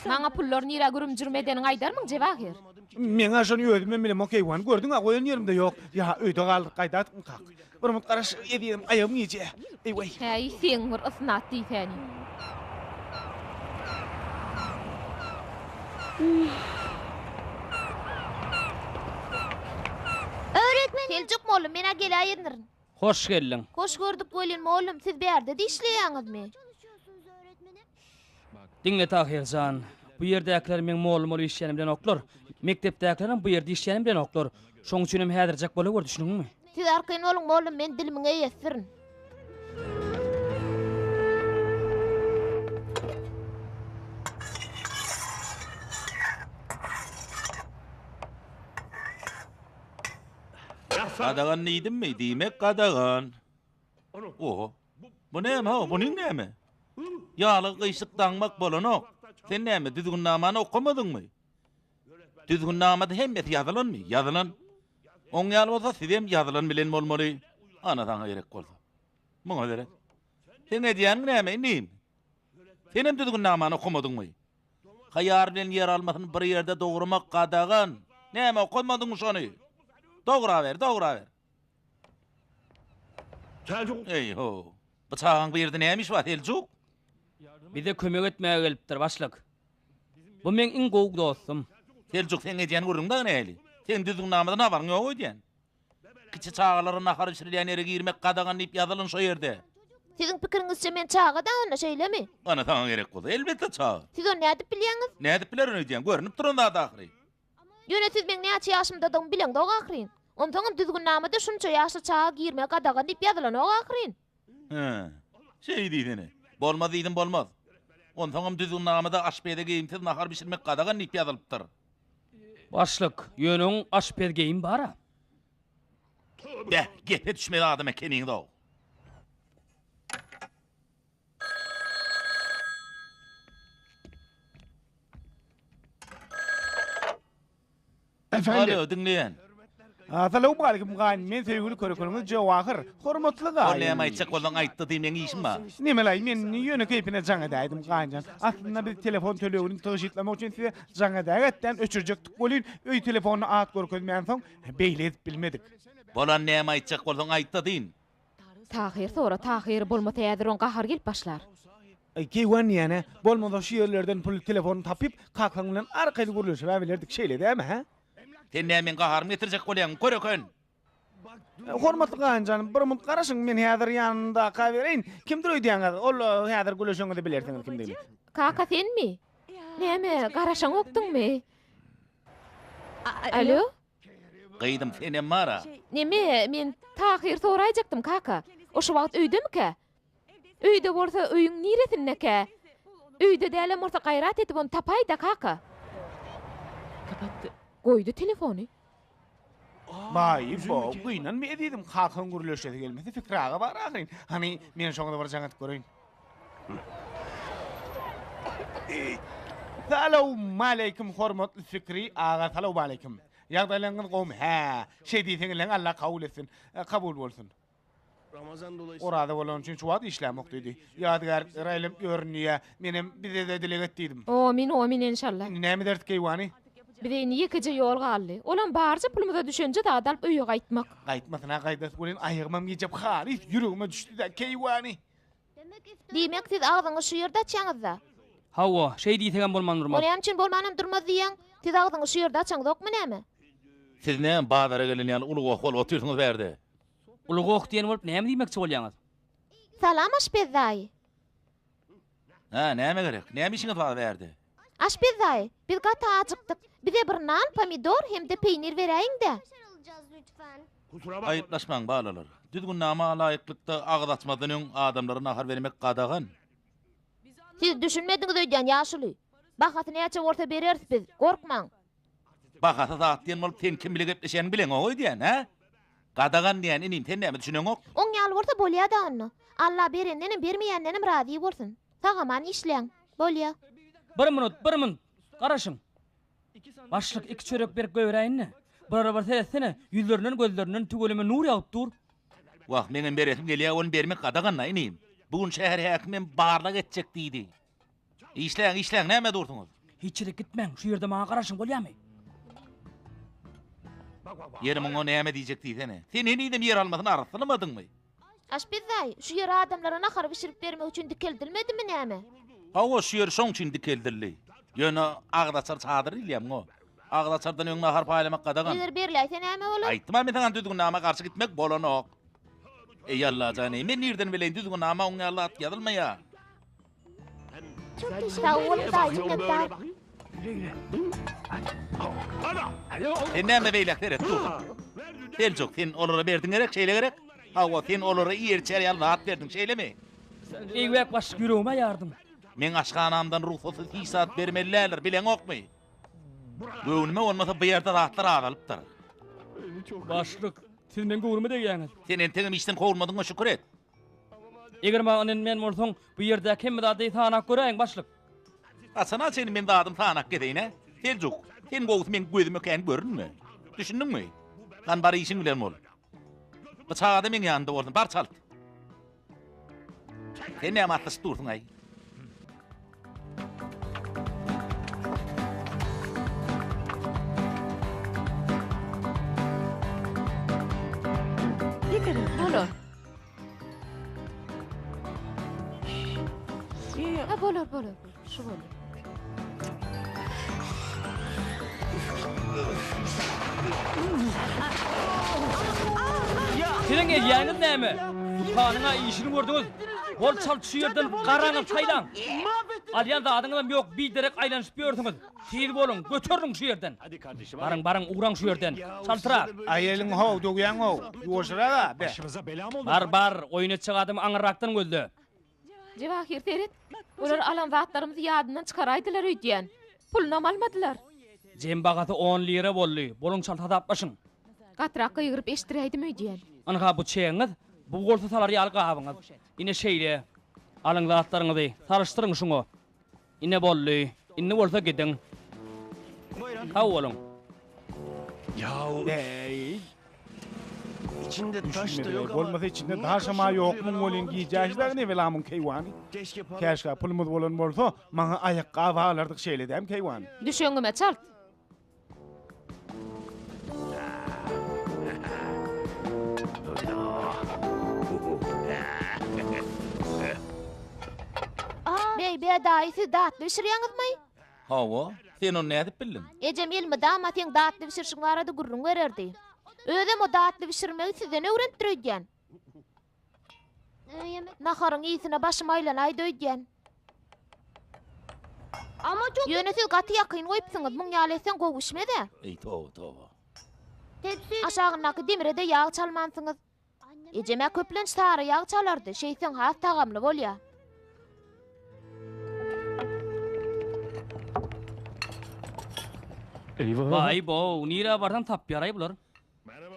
Maňa pullar nirä gürüm-jürüm edeniňi aýdarmyň, Jewahir? Meň-ä şony özümem bilemok, eýwan. Gördüň-ä, goýan ýerimde ýok. Ýa öýde galdyryp gaýdardyk-mykak? Bir minut garaş, ezizim, aýagym gijä. Eý-weý. Häý, seň bir ysnat diýsäni. Öwretmenim. Seljuk mollum, men-ä geläýendirin. Hoş geldiň. Hoş gördük welin, mollum, siz bärde-de işleýäňizmi? Diňle Tahyr jan, bu ýerdäkiler meň mollum bolup işleýänimi bilenoklar. Mekdepdäkilerem bu ýerde işleýänimi bilenoklar. Şoň üçinem häzirjek bolawer, düşündiňmi? Siz arkaýyn boluň, mollum, men dilimiň eýesidirin. Gadagan diýdimmi, diýmek gadagan. Oho. Bu näme-how, bunyň näme? Ýalygy gyşyk daňmak bolanok. Sen näme, düzgünnamany okamadyňmy? Düzgünnamada hemmesi ýazylanmy? Ýazylan. Oň ýaly bolsa sizem ýazylan bilen bolmaly. Ana saňa gerek bolsa. Muňa seret. Seň edýäniň näme, inim? Senem düzgünnamany okamadyňmy? Haýar bilen ýer almasyny bir ýerde dogramak gadagan. Näme okamadyňmy şony? Dograber, dograber. Eý-ho! Bu çagaň bu ýerde näme işi bar, Seljuk? Bize kömek etmäge gelipdir, başlyk. Bu meň iň gowy dostum. Seljuk, seň edýän gürrüň dagy nähili? Seň düzgünnamadan habaryň ýok öýdýän. Kiçi çagalara nahar bişirilýän ýere girmek gadagan diýip ýazylan şo ýerde. Siziň pikiriňizçe men çaga-da onda, şeýlemi? Ana saňa gerek bolsa, elbetde çaga. Siz ony nädip bilýäňiz? Nädip bilerin öýdýäň? Görnüp duran zat ahyry. Ýöne siz meň näçe ýaşymdadygymy bileňzok ahyryn. Onsoňam düzgünnamada şunça ýaşly çaga girmegi gadagan diýip ýazylanok ahyryn. Hä, şeý diýsene. Bolmaz diýdim bolmaz. Onsoňam düzgünnamada aşpeze geýimsiz nahar bişirmek gadagan diýip ýazylypdyr. Başlyk, ýöne oň aşpez geýimi bar-a. Beh, gepe düşmez adam ekeniňiz-ow. Efendim. Alo, diňleýän. Salowmaleýkim gaýyn, men söýgüli körekeniňiz Jöwahyr. Hormatly Ol gaýyn. näme aýtjak bolsaň aýtda diý, meň işim bar. Nemelaý, men ýöne keýpine jaň edäýdim gaýynjan. Aslynda biz telefon tölegini tygşytlamak üçin size jaň edägetdän öçürjekdik welin, öý telefonyna at görkezmänsoň, beýle edip bilmedik. Bolan näme aýtjak bolsaň aýtda diýin. Tahyr sora, Tahyr, bolmasa häzir oň gahary gelip başlar. Aý, keýwan diýýän-ä, bolmasa şu ýerlerden pully telefony tapyp, kakaň bilen arkaýyn gürleşib-ä bilerdik, şeýle dämi, hä? Sen näme meň gaharymy getirjek bolýaňmy, köreken? Hormatly gaýynjanym, bir munt garaşyň, men häzir ýanyndaka bereýin. Kimdir öýdýäňiz? Ol häzir gürleşeňizde bilersiňiz kimdigini. Kaka senmi? Näme, garaşaňokdyňmy? Alo? Gyzym senem bar-a. Neme, men Tahyr soraýjakdym, kaka. O şu wagt öýdemikä? Öýde bolsa öýüň niresindekä? Öýde dälem bolsa gaýrat edip ony tapaý-da, kaka. Goýdy telefony. Baý-bo, gynanma ezizim, kakaň gürleşesi gelmese Fikri aga bar ahyryn. Hany, men şoňa-da bir jaň edip göreýin. Salowmaleýkim hormatly Fikri aga salowmaleýkim. Ýagdaýlaryňyz gowmy? Hä, şeý diýseňileň Allah kabul etsin. Kabul bolsun. Oraza bolany üçin şu wagt işlämok diýdi. Ýadygärlikleri aýlanyp ýörün diýýä. Menem bize-de dileg et diýdim. Omyn omyn enşalla. Indi näme ederis keýwany? Bize indi ýekeje ýol galdy. Olam barja pulumyza düşenje zady alyp öýe gaýtmak. Gaýtmasyna gaýdasy welin aýagymam gijäp halys ýüregime düşdi-dä keýwany. Diýmek, siz agzyňyzy şu ýerde açýaňyz-da? Hawa, şeý diýsegem bolman durmaz. O näme üçin bolmanam durmaz diýýäň? Siz agzyňyzy şu ýerde açaňzokmy näme? Siz näme bazara gelen ýaly uly goh bolup otyrsyňyz bärde? Uly goh diýen bolup näme diýmekçi bolýaňyz? Salam aşpez daýy. Hä, näme gerek? Näme işiňiz bar bärde? Aşpez daýy, biz gaty ajykdyk. Bize bir nan, pomidor hem-de peýnir beräýiň-dä. Aýyplaşmaň, balalar. Düzgünnama laýyklykda agyz açmazdan öň adamlara nahar bermek gadagan. Siz düşünmediňiz öýdýän, ýaşuly. Bahasy näçe bolsa bereris biz, gorkmaň. Bahasy zat diýen bolup sen kim bile gepleşýäniňi bileňok öýdýän, hä? Gadagan diýýän inim, sen näme düşüneňok? Oň ýaly bolsa bolýa-da onda. Alla berendenem, bermeýändenem razy bolsun. Sag-aman işläň. Bolýa. Bir minut, bir minut. Garaşyň. Başlyk iki çörek berip goýberäýin-dä. Bulara bir seretsene, ýüzlerinden, gözlerinden tüweleme nur ýagyp dur. Wah, meňem beresim gelýä, ony bermek gadagan-da, inim. Bu gün şäher häkimem barlag etjek diýdi. Işläň, işläň, nämä dursuňyz? Hiç ýere gitmäň, şu ýerde maňa garaşyň, bolýamy? Ýeri muňa näme diýjek diýsene. Sen henizem ýer almasyny arassalamadyňmy? Aşpez daýy, şu ýer adamlara nahar bişirip bermek üçin dikeldilmedimi näme? Hawa, şu ýer şoň üçin dikeldildi. Ýöne agzaçar çadyr diýilýär muňa. Agzaçardan öň nahar paýlamak gadagan. Eger berläýse näme bolar? Aýtdym-a men saňa düzgünnama garşy gitmek bolanok. Eý Allajan-eý, men nirden bileýin düzgünnama oň ýaly zat ýazylmaýar. Sag boluň daýy minnetdar. Sen näme beýläk seret dursuň? Seljuk, sen olara berdiň gerek, şeýle gerek? Hawa, sen olara iýer-içer ýaly zat berdiň, şeýlemi? Eýwek başlyk ýüregime ýardyň. Meň aşhanamdan rugsatsyz hiç zat bermeli däldir, bileňokmy? Göwnüme bolmasa bu ýerde zatlar azalypdyr. Başlyk, siz meň göwnüme degýäňiz. Sen entegem işden kowulmadyňa şükür et. Eger maňa ynanmaýan bolsaň, bu ýerdäki hemme zady sanap göräýiň, başlyk. Haçana çenli men zadymy sanap gezeýin-ä? Seljuk, sen gowusy meň gözüme kän görünme. Düşündiňmi? Hany bar işiň bilen bol. Bu çaga-da meň ýanymda bolsun, bar çalt. Sen näme atlaşyp dursuň-aý? Bolar. Ha, bolar, bolar. Şu bolar. Siziň edýäniňiz näme? Dükanyň-a işini gördüňiz. Bol çalt şu ýerden garaňyzy saýlaň. Alýan zadyňyzam ýok, biderek aýlanyşyp ýörsüňiz. Tiz boluň, göteriliň şu ýerden. Baryň, baryň, ugraň şu ýerden. Çaltrak. Aý eliňi how, döwýäň-ow. Ýuwaşyrak-a, be. Bar, bar, oýun etjek adamy aňyrrakdan gözle. Jewahir seret, olar alan zatlarymyzy ýadyndan çykaraýdylar öýdýän. Pulunam almadylar. Jem bahasy on lira boldy. Boluň çalt hasaplaşyň. Gatyrak gygyryp eşitdiräýdim öýdýän. Ynha bu çegiňiz, bu bolsa salar ýaly gabyňyz. Ine şeýle. Alyň zatlaryňyzy, salyşdyryň şuňa. Ine boldy. Indi bolsa gidiň. Sag boluň. Bäý. Düşünmediler. Bolmasa içinde daşam-a ýokmuň welin gijäşi dagy nebelamyň keýwany. Käşgä pulumyz bolan bolsa, maňa aýakgap alardyk şeýle dämi keýwany? Düş öňüme çalt. Beýbe daýy siz datly bişirýäňizmi? Hawa, sen ony nädip bildiň? Ejem elmydama seň datly bişirişiň barada gürrüň bererdi. Özem o datly bişirmegi sizden öwrenipdir öýdýän. Naharyň ysyna başym aýlanaýdy öýdýän. Ýöne siz gaty ýakyn goýupsyňyz, muň ýaly etseň gowy bişmez-ä. Eý, toba, toba. Aşagyndaky demire-de ýag çalmansyňyz. Ejem-ä köplenç sary ýag çalardy, şeýtseň has tagamly bolýa. Baý-bow, nirä barsaň tapýar-aý bular.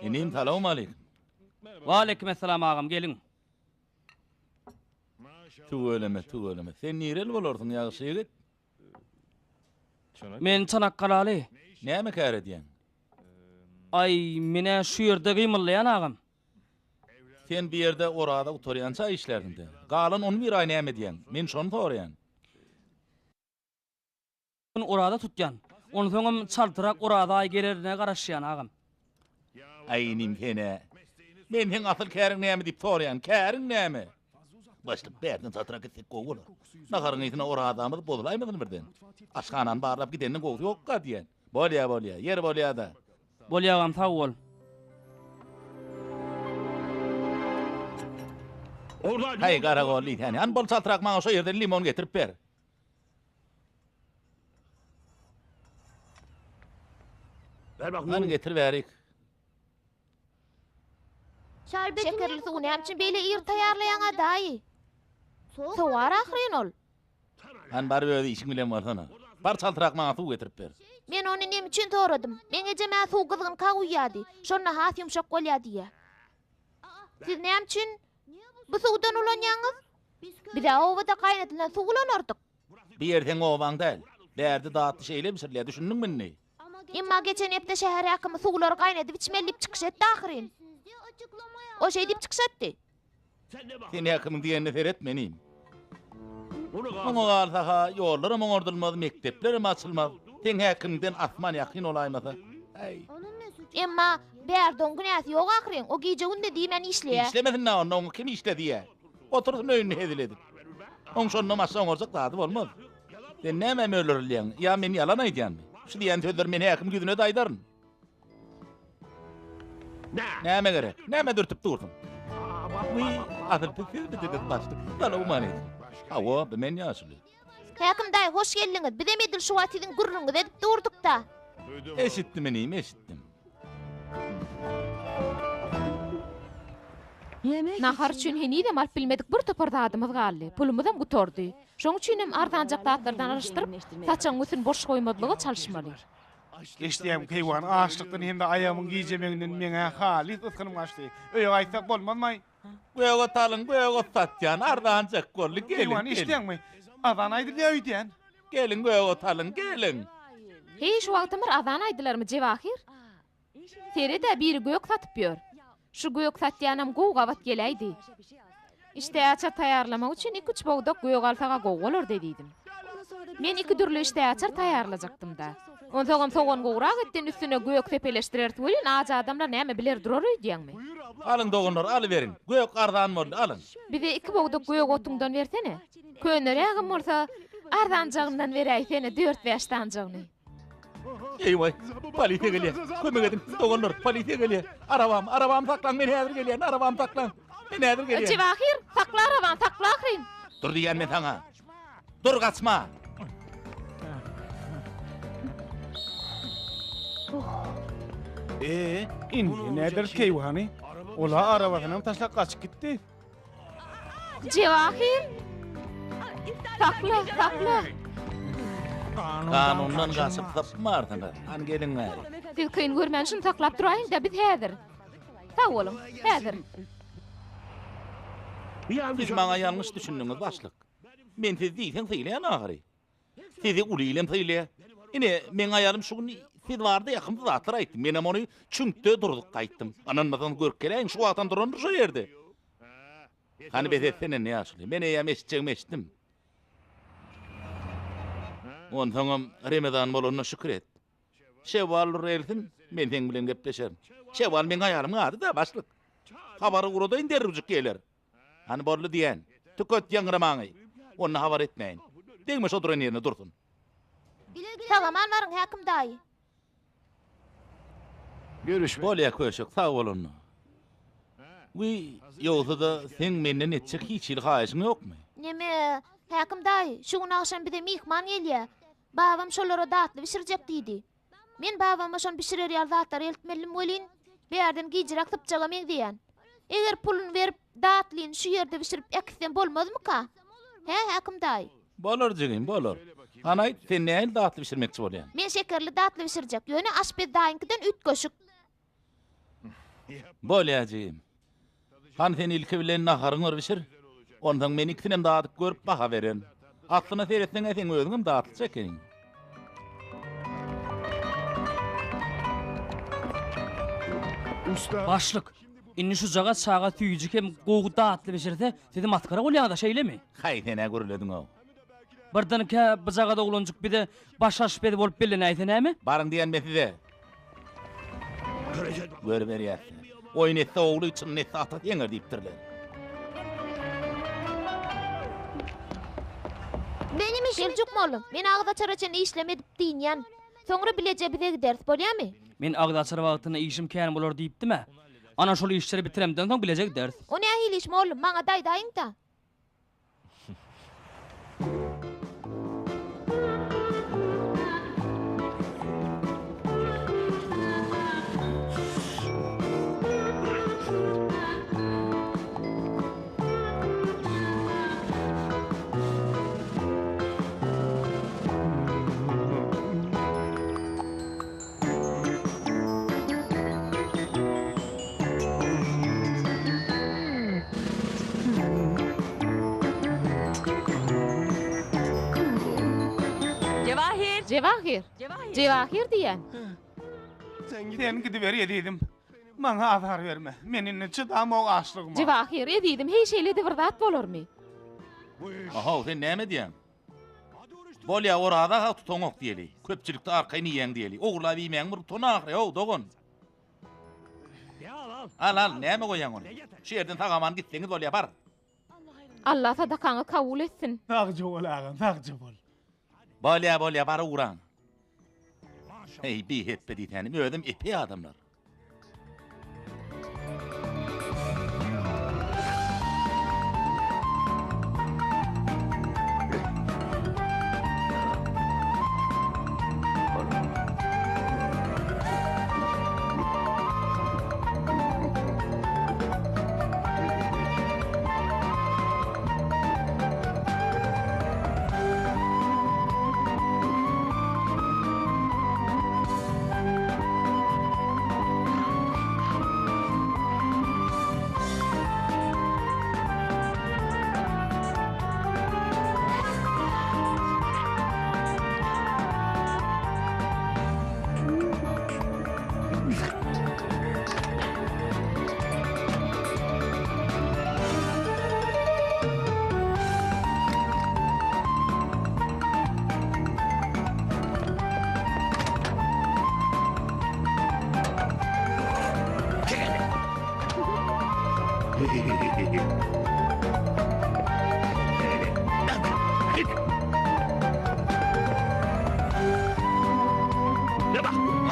Inim, salowmaleýkim. Waleýkimessalam agam, geliň. Tüweleme, tüweleme. Sen nireli bolarsyň, ýagşy ýigit? Men Çanakgalaly. Näme kär edýäň? Aý, men-ä şu ýerde gymyldaýan agam. Sen bu ýerde oraza gutarýança işlärsiň-dä. Galan on bir aý näme edýäň? Men şony soraýan. Gün oraza tutýan. Onsoňam çaltrak oraza aý gelerine garaşýan agam. Aý inim sen-ä. Men seň asyl käriň näme diýip soraýan. Käriň näme? Başlyk bärden çaltrak gitsek gowy bolar. Naharyň ysyna orazamyz bozulaýmasyn birden. Aşhanany barlap gidenden gowusy ýokka diýýän. Bolýa bolýa, ýeri bolýa-da. Bolýa agam sag bol. Haý garagol diýsäni. Hany bol çaltrak maňa şo ýerden limon getirip ber. Hany getir bärik. Şekerli suwy näme üçin beýle ir taýýarlaýaň-a, daýy? Sowar ahyryn ol. Hany baryp öz işiň bilen bolsana. Bar çaltrak maňa suw getirip ber. Men ony neme üçin soradym? Meň ejem-ä suw gyzgynka guýýardy. Şonda has ýumşak bolýar diýýär. Siz näme üçin bu suwdan ulanýaňyz? Biz-ä obada gaýnadylan suw ulanardyk. Bu ýer seň obaň däl. Bärde datly şeýle bişirilýär, düşündiňmi indi? Emma geçen hepde şäher häkimi suwlary gaýnadyp içmeli diýip çykyş etdi ahyryn. O şeý diýip çykyş etdi. Sen häkimiň diýenine seretme, inim. Muňa galsa-ha, ýollaram oňardylmaz, mekdeplerem açylmaz. Seň häkimiňden asman ýakyn bolaýmasa. Äý. Emma bärde oň günäsi ýok ahyryn. O gije-gündiz diýmän işleýär. Işlemesin-dä onda, oňa kim işle diýýär. Otursyn öýünde hezil edip. Oň şondan başga oňarjak zady bolmaz. Sen nämä mölerilýäň? Ýa men ýalan aýdýanmy? Şu diýýän sözleri men häkimiň ýüzüne-de aýdaryn. Näme gerek? Näme dürtüp dursuň? Wiý, asyl siz sizmidiňiz başlyk? Salowmaleýkim. Hawa, bu men ýaşuly. Häkim daýy, hoş geldiňiz. Bizem edil şu wagt siziň gürrüňiňizi edip durduk-da. Eşitdim inim, eşitdim. Nahar üçin henizem alyp bilmedik bir topar zadymyz galdy. Pulumyzam gutardy. Şoň üçinem arzanjak zatlardan alyşdyryp, saçagyň üstüni boş goýmazlyga çalyşmaly. Eşidýäňmi, keýwany, açlykdan hem-de aýagymyň gijemeginden meň-ä halys ysgynym gaçdy. Öýe gaýtsak bolmazmaý? Gök ot alyň, gök ot satýan, arzanjak boldy, geliň, Keýwany, geliň. eşidýäňmi? Azan aýdylýar öýdýän. Geliň, gök ot alyň, geliň. Heý, şu wagtam bir azan aýdylarmy, Jewahir? Sered-ä, biri gök satyp ýör. Şu gök satýanam gowy gabat geläýdi. Işdäaçar taýýarlamak üçin iki-üç bogdak gök alsag-a gowy bolardy diýdim. Men iki dürli işdäaçar taýýarlajakdym-da. Onsoňam sogan gowrak etden üstüne gök sepeleşdireris welin ajy adamlar näme biler durar öýdýäňmi? Alyň doganlar, alyberiň. Gök arzan boldy, alyň. Bize iki bogdak gök otuňdan bersene. Könerägem bolsa, arzanjagyndan beräýsene, dört-bäş sanjagyny. Eý-waý, polisiýa gelýär. Kömek ediň, doganlar, polisiýa gelýär. Arabam, arabamy saklaň, men häzir gelýän, arabamy saklaň. Men häzir gelýän. Jewahir, sakla arabany, sakla ahyryn. Dur diýýän men saňa. Dur gaçma. E, indi näderis keýwany? Ola arabasynam taşlap gaçyp gitdi. Jewahir! Sakla, sakla! Kanundan gaçyp sypmarsyňyz. Hany geliň bäri. Siz kyn görmän şuny saklap duraýyň-da, biz häzir. Sag boluň, häzir. Siz maňa ýalňyş düşündiňiz, başlyk. Men sizi diýseň sylaýan ahyry. Sizi uly ilem sylaýar. Ine, meň aýalym şu gün siz barada ýakymsyz zatlar aýtdy. Menem ony çüňkde durzup gaýtdym. Ynanmasaňyz görüp geläýiň, şu wagtam durandyr şo ýerde. Hany bes etsene indi ýaşuly. Men eýýäm eşitjegimi eşitdim. Onsoňam Remezan bolanyna şükür et. Şewwal dur gelsin, men seň bilen gepleşerin. Şewwal meň aýalymyň ady-da, başlyk. Habary ugradaýyn derrewjik geler. Hany boldy diýän. Tüket ýaňramaňy. Onda habar etmäýin. Degme şo duran ýerinde dursun. Sag-aman baryň, häkim daýy. Bolýa köşek, sag bol onda. Wiý, ýogsa-da seň menden etjek hiç hili haýyşyň ýokmy? Neme, häkim daýy, şu gün agşam bize myhman gelýä. Babam şolara datly bişirjek diýdi. Men babama şony bişirer ýaly zatlary eltmelidim welin, bärden gijräk sypjaga meňzeýän. Eger puluny berip, datlyny şu ýerde bişirip äkitsem bolmazmyka? Hä, häkim daýy? Bolar jigim, bolar. Hany aýt, sen nähili datly bişirmekçi bolýaň? Men şekerli datly bişirjek, ýöne aşpez daýyňkydan üýtgeşik. Bolýa jigim. Hany sen ilki bilen naharyňy bir bişir. Onsoň men ikisinem dadyp görüp baha bererin. Aslyna seretseň-ä seň özüňem datlyja ekeniň. Başlyk, indi şujagaz çaga süýji hem gowy datly bişirse, sizi masgara bolýaňyz-a, şeýlemi? Haý, sen-ä gürlediň-ow. Birdenkä bijagaz oglanjyk bize baş aşpez bolup bellenäýse näme? Baryň diýen men size. Görüberýäs. Oýun etse ogly, çynyny etse atasy ýeňer diýipdirler. Seljuk mollum, men agzaçara çenli işlem edip dynýan. Soňra bileje bize gideris, bolýamy? Men agzaçar wagtynda işim kän bolar diýipdim-ä. Ana şol işleri bitiremden soň bileje gideris. O nähili iş, mollum, maňa-da aýdaýyň-da. Jewahir! Jewahir! Jewahir diýýän. Sen gidiber ezizim. Maňa azar berme. Men indi çydamok açlygyma. Jewahir, ezizim, heý şeýle-de bir zat bolarmy? Ahow, sen näme diýýäň? Bolýa, Oraza ha tutaňok diýeli. Köpçülikde arkaýyn iýýäň diýeli. Ogurlap iýmäň bir utan ahyry, how, dogan. Al, al, näme goýýaň ony? Şu ýerden sag-aman gitseňiz bolýa, bar. Allah sadakaňy kabul etsin. Sagja bol agam, sagja bol. Bolýa, bolýa, bar ugraň. Eý, bihepbe diýsänim, özem epeý adamlar.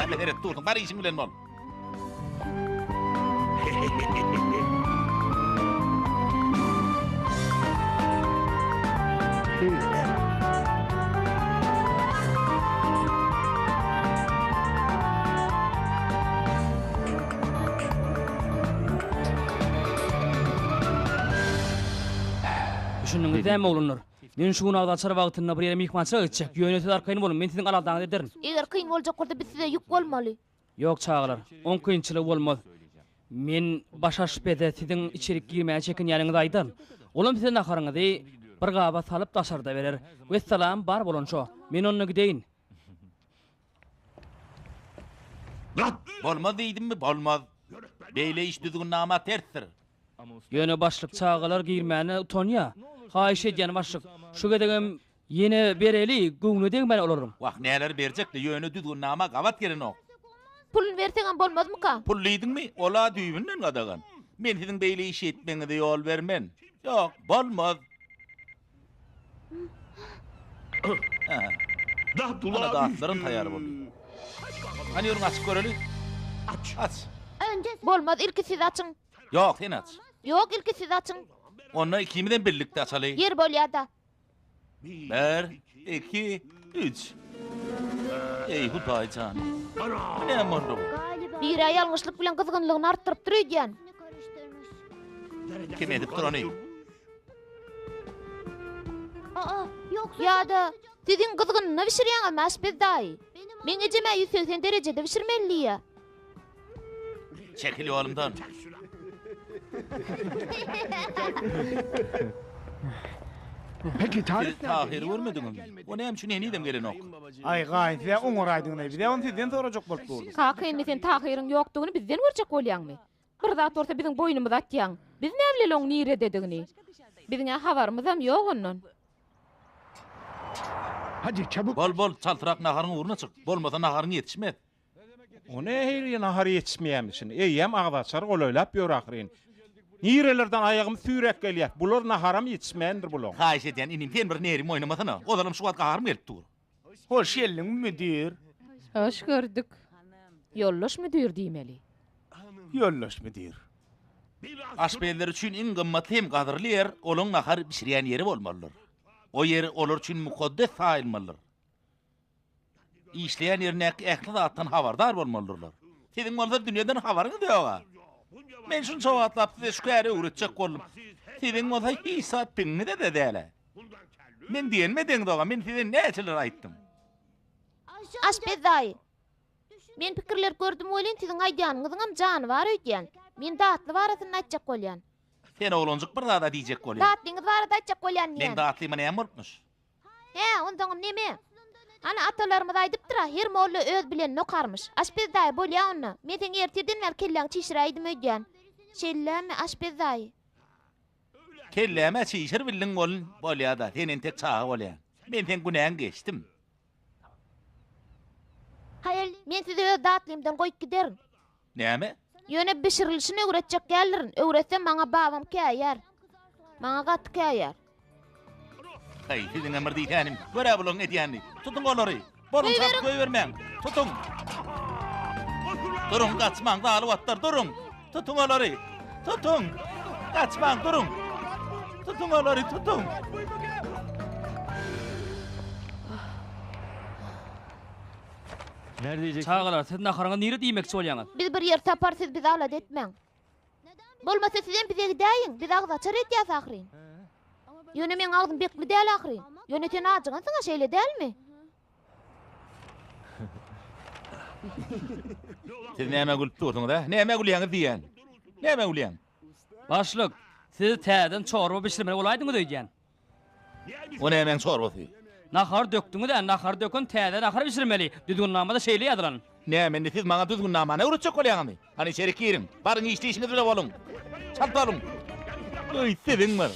Hany seret dursuň, bar işiň bilen bol. Düşündiňiz dämi, oglanlar? Men şu gün agzaçar wagtynda bir ýere myhmançylyga gitjek. Ýöne siz arkaýyn boluň, men siziň aladaňyzy ederin. Eger kyn boljak bolsa, biz size ýük bolmaly. Ýok, çagalar, oň kynçylygy bolmaz. Men baş aşpeze siziň içerik girmäge çekinýäniňizi aýdaryn. Olam size naharyňyzy bir gaba salyp daşarda berer. Wessalam, bar bolan şo. Men onda gideýin. Bolmaz diýdimmi, bolmaz. Beýle iş düzgünnama tersdir. Ýöne başlyk çagalar girmäne utanýa. Haýyş edýän başlyk, şu gezegem ýene bereli, göwnüne degmän olaryň. Wah, näler berjek-le, ýöne düzgünnama gabat gelenok. Puluny berseňem bolmazmyka? Pul diýdiňmi, ol-a düýbünden gadagan. Men siziň beýle iş etmegiňize ýol bermen. Ýok, bolmaz. Ana datlarym taýýar boldy. Hany ýörüň açyp göreli. Aç. Bolmaz, ilki siz açyň. Ýok, sen aç. Ýok, ilki siz açyň. Onda ikimizem birlikde açaly. Ýeri bolýa-da. Bir, iki, üç. Eý, Hudaý jan. Bu näme boldy? Biri ýalňyşlyk bilen gyzgynlygyny artdyrypdyr öýdýän. Kim edipdir ony? Ýa-da siziň gyzgynyna bişirýäňizmi aşpez daýy? Meň ejem-ä 180 derejede bişirmeli diýýä. Çekil ýolumdan. Siz Tahyry görmediňizmi? O näme üçin henizem gelenok? Aý, gaýyn siz-ä oňaraýdyňyz-aý, biz-ä ony sizden sorajak bolup durduk. Kaka, indi sen Tahyryň ýokdugyny bizden görjek bolýaňmy? Bir zat bolsa biziň boýnumyza atýaň. Biz näbileli oň nirededigini? Biziň-ä habarymyzam ýok ondan. Bol, bol, çaltrak naharyň ugruna çyk. Bolmasa naharyň ýetişmez. O nähili nahar ýetişmeýärmişin? Eýýäm agzaçar golaýlap ýör ahyryn. Nirelerden aýagymy süýräp gelýär. Bular naharam ýetişmändir bulaň. Haýyş edýän inim, sen bir nerim oýnamasana. Ozalam şu wagt gaharym gelip dur. Hoş geldiň müdir. Hoş gördük. Ýoldaş müdir diýmeli. Ýoldaş müdir. Aşpezler üçin iň gymmatly hem gadyrly ýer olaň nahar bişirýän ýeri bolmalydyr. O ýer olar üçin mukaddes saýylmalydyr. Işleýän ýerindäki ähli zatdan habardar bolmalydyrlar. Siziň bolsa dünýeden habaryňyz ýog-a. Men şunça wagtlap size şu käri öwretjek boldum. Siziň bolsa hiç zat piňiňize-de däl-ä. Men diýenime deňzog-a, men size näçeler aýtdym. Aşpez daýy, men pikirler gördüm welin siziň aýdýanyňyzyňam jany bar öýdýän. Men datly barasynda aýtjak bolýan. Sen oglanjyk bir zad-a diýjek bolýaň. Datlyňyz barada aýtjak bolýan Meň diýýän. datlyma näme bolupmyş? Hä, onsoňam neme? Hany atalarymyz aýdypdyr-a, her molla öz bilenini okarmyş. Aşpez daýy, bolýa onda. Men seň ertirden bäri kelläňi çişiräýdim öýdýän. Şeýlemi, aşpez daýy? Kelläme çişir bildiň bolun, bolýa-da, sen entek çaga bolýaň. Men seň günäňi geçdim. Men sizi öz datlymdan goýup giderin. Näme? Ýöne bişirilişini öwretjek däldirin. Öwretsem maňa babam käýär. Maňa gaty käýär. Haý, siziňem bir diýsänim. Gör-ä bularyň edýänini. Tutuň olary. Boluň çarpyp goýbermäň. Tutuň. Duruň, gaçmaň, zalyp atlar, duruň. Tutuň olary. Tutuň. Gaçmaň, duruň. Tutuň olary, tutuň. Çagalar, siz naharyňyzy nirede iýmekçi bolýaňyz? Biz bir ýer taparys, siz bizi alada etmäň. Bolmasa sizem bize gidäýiň, biz agzaçar edýäs ahyryn. Ýöne meň agzym bekli däl ahyryn. Ýöne sen ajygansyň-a, şeýle dälmi? Siz nämä gülüp dursuňyz, a? Nämä gülýäňiz diýýän? Nämä gülýäň? Başlyk, siz täzeden çorba bişirmeli bolaýdyňyz öýdýän. O nämäň çorbasy? Nahar dökdüňiz-ä, nahar döken täze nahar bişirmeli. Düzgünnamada şeýle ýazylan. Näme indi siz maňa düzgünnamany öwretjek bolýaňyzmy? Hany içerik giriň. Baryň işli işiňiz bile boluň. Çalt boluň. Öý siziň bir.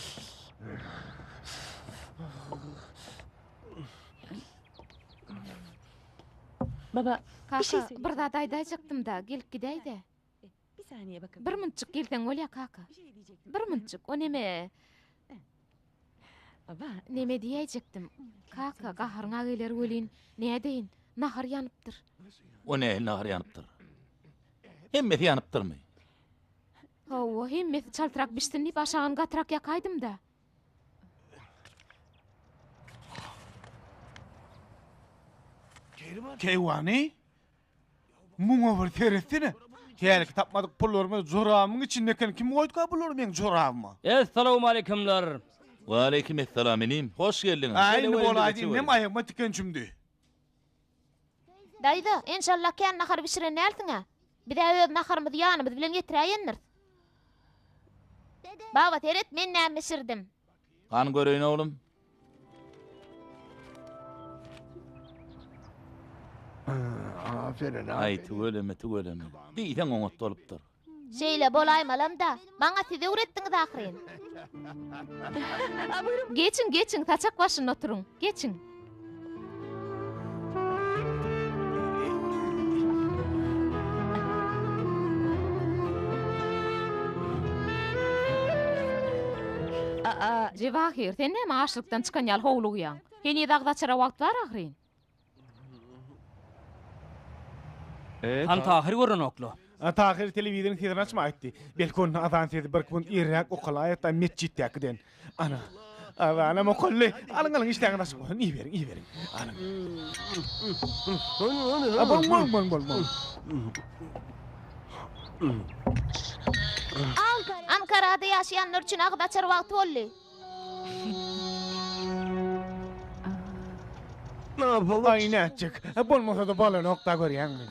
Baba, kaka, bir zat aýdaýjakdym-da, gelip gidäý-dä. Bir munçuk gelseň bolýa kaka. Bir munçuk, o neme? Neme diýäýjekdim. Kaka, gaharyňa geler welin, nädeýin, nahar ýanypdyr. O nähili nahar ýanypdyr? Hemmesi ýanypdyrmy? Hawa, hemmesi çaltrak bişsin diýip aşagyny gatyrak ýakaýdym-da. Keýwany, Muňa bir seretsene. Hälki tapmadyk pullarymyz jorabymyň içinde eken. Kim goýduka bulary meň jorabyma? Essalawmaleýkimler. Waleýkim essalam inim, hoş geldiňiz. Aý indi bolaýdy indem aýagyma tiken çümdi. Daýza, enşalla kän nahar bişiren dälsiň-ä? Biz-ä öz naharymyzy ýanymyz bilen getiräýendiris. Baba seret men näme bişirdim. Hany göreýin oglum. Aferin, Aý tüweleme tüweleme. Diýseň oňat bolupdyr. Şeýle bolaýmalam-da. Maňa siz öwretdiňiz ahyryn. Geçiň, geçiň, saçak başynda oturyň. Geçiň. Jewahir, sen näme açlykdan çykan ýaly howlugýaň? Heniz agyz açara wagt bar ahyryn. Han Tahyr görenokla. A Tahyr telewizoryň sesini açma aýtdy. Belki onda azan sesi bir gün irräk okalaýatda metjitdäkiden. Ana, azanam okaldy. Alyň alyň işdäňiz açyk bolsun iýiberiň iýiberiň. Alyň. A bol bol bol bol bol. Ankarada ýaşaýanlar üçin agyz açar wagty boldy. Aý nätjek. Bolmasa-da bolanok-da görýäňmi.